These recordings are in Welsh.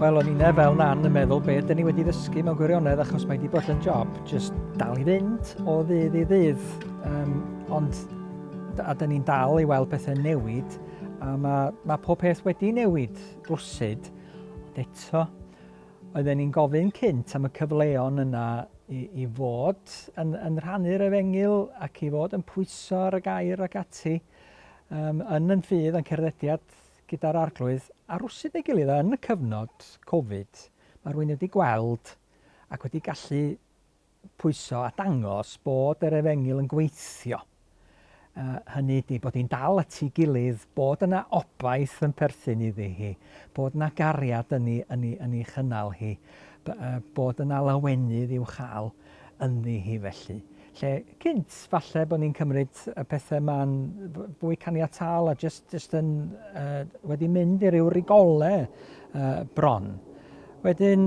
Wel, o'n i'n fel Nan yn meddwl be dyn ni wedi ddysgu mewn gwirionedd achos mae wedi bod yn job just dal i fynd o ddydd i ddydd. Um, ond a dyn ni'n dal i weld pethau'n newid a mae, mae pob peth wedi newid rwsyd. Ond eto, oedden ni'n gofyn cynt am y cyfleon yna i, i fod yn, yn rhannu'r efengyl ac i fod yn pwyso ar y gair ac ati um, yn yn ffydd a'n cerddediad gyda'r Arglwydd a rwsut ei gilydd yn y cyfnod Covid, mae rhywun wedi gweld ac wedi gallu pwyso a dangos bod yr efengyl yn gweithio. Uh, hynny ydy bod hi'n dal at ei gilydd, bod yna obaith yn perthyn iddi hi, bod yna gariad yn ei, yn ei, yn ei chynnal hi, bod yna lawenydd i'w chael ynddi hi felly. Lle cynt, falle bod ni'n cymryd y pethau ma'n fwy caniataol a just, just yn, uh, wedi mynd i ryw rigole uh, bron. Wedyn,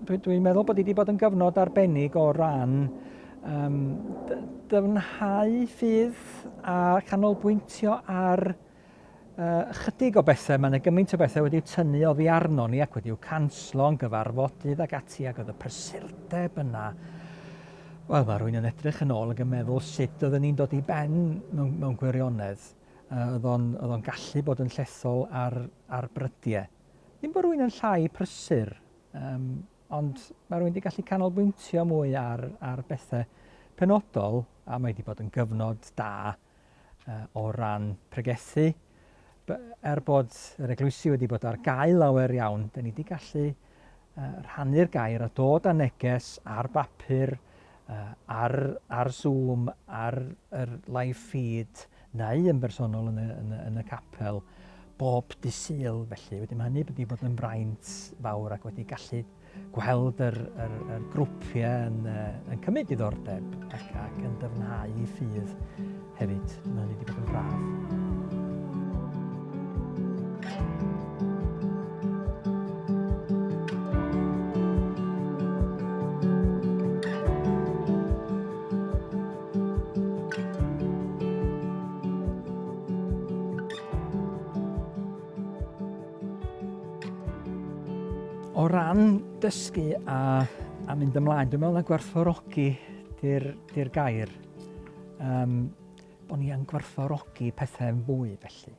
dwi'n dwi meddwl bod wedi bod yn gyfnod arbennig o ran um, dyfnhau ffydd a canolbwyntio ar Ychydig o bethau, mae yna gymaint o bethau wedi'u tynnu oddi arno ni ac wedi'u canslo yn gyfarfodydd ac ati ac oedd y prysurdeb yna. Wel, mae rhywun yn edrych yn ôl ac yn meddwl sut oedden ni'n dod i ben mewn, mewn gwirionedd. Oedd o'n, oedd o'n gallu bod yn llethol ar, ar brydiau. Ddim bod rhywun yn llai prysur, um, ond mae rhywun wedi gallu canolbwyntio mwy ar, ar bethau penodol a mae wedi bod yn gyfnod da o ran pregethu. Er bod yr eglwysi wedi bod ar gau lawer iawn, dyn ni wedi gallu rhannu'r gair a dod â neges ar bapur, ar, ar Zoom, ar yr live feed, neu yn bersonol yn y, yn y, yn y capel, bob dydd Sul felly. Wedyn mae hynny wedi bod yn fraint fawr ac wedi gallu gweld yr, yr, yr grwpiau yn, yn cymryd diddordeb ac, ac yn dyfnhau i ffydd hefyd. Mae hynny wedi bod yn braf. O ran dysgu a, a mynd ymlaen, dwi'n meddwl na gwerthfawrogi di'r di gair. Um, bod ni yn gwerthfawrogi pethau yn fwy felly.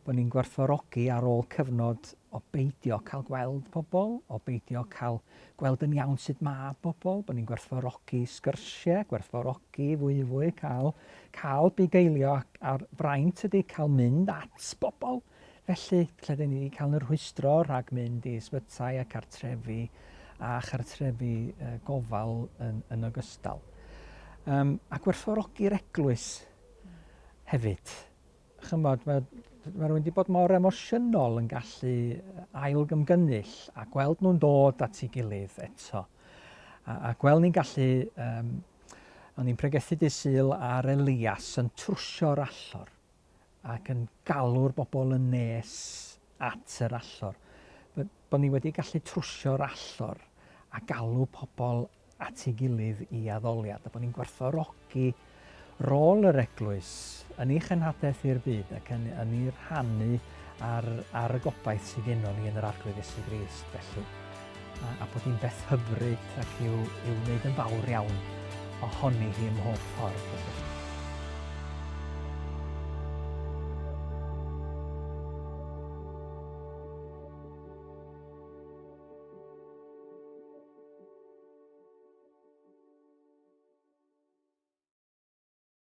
Bod ni'n gwerthfawrogi ar ôl cyfnod o beidio cael gweld pobl, o beidio cael gweld yn iawn sut mae pobl, bod ni'n gwerthfawrogi sgyrsiau, gwerthfawrogi fwyfwy cael, cael bugeilio a'r fraint ydy cael mynd at bobl. Felly, lle dyn ni wedi cael yn rhwystro rhag mynd i ysbytai a cartrefi a chartrefi gofal yn, yn ogystal. Um, a gwerthfawrogi'r eglwys hefyd. Chymod, mae, mae rhywun wedi bod mor emosiynol yn gallu ailgymgynnull a gweld nhw'n dod at ei gilydd eto. A, a gweld ni'n gallu... Um, o'n i'n pregethu dydd Sul ar Elias yn trwsio'r allor ac yn galw'r bobl yn nes at yr allor. Bod ni wedi gallu trwsio'r allor a galw pobl at ei gilydd i addoliad, a bod ni'n gwerthfawrogi rôl yr eglwys yn ei chenhadaeth i'r byd ac yn, yn ei rhannu ar, ar y gobaith sydd gennon ni yn yr Arglwydd Iesu Grist felly. A, a bod hi'n beth hyfryd ac i'w, i'w wneud yn fawr iawn ohoni hi ym mhob ffordd. Felly.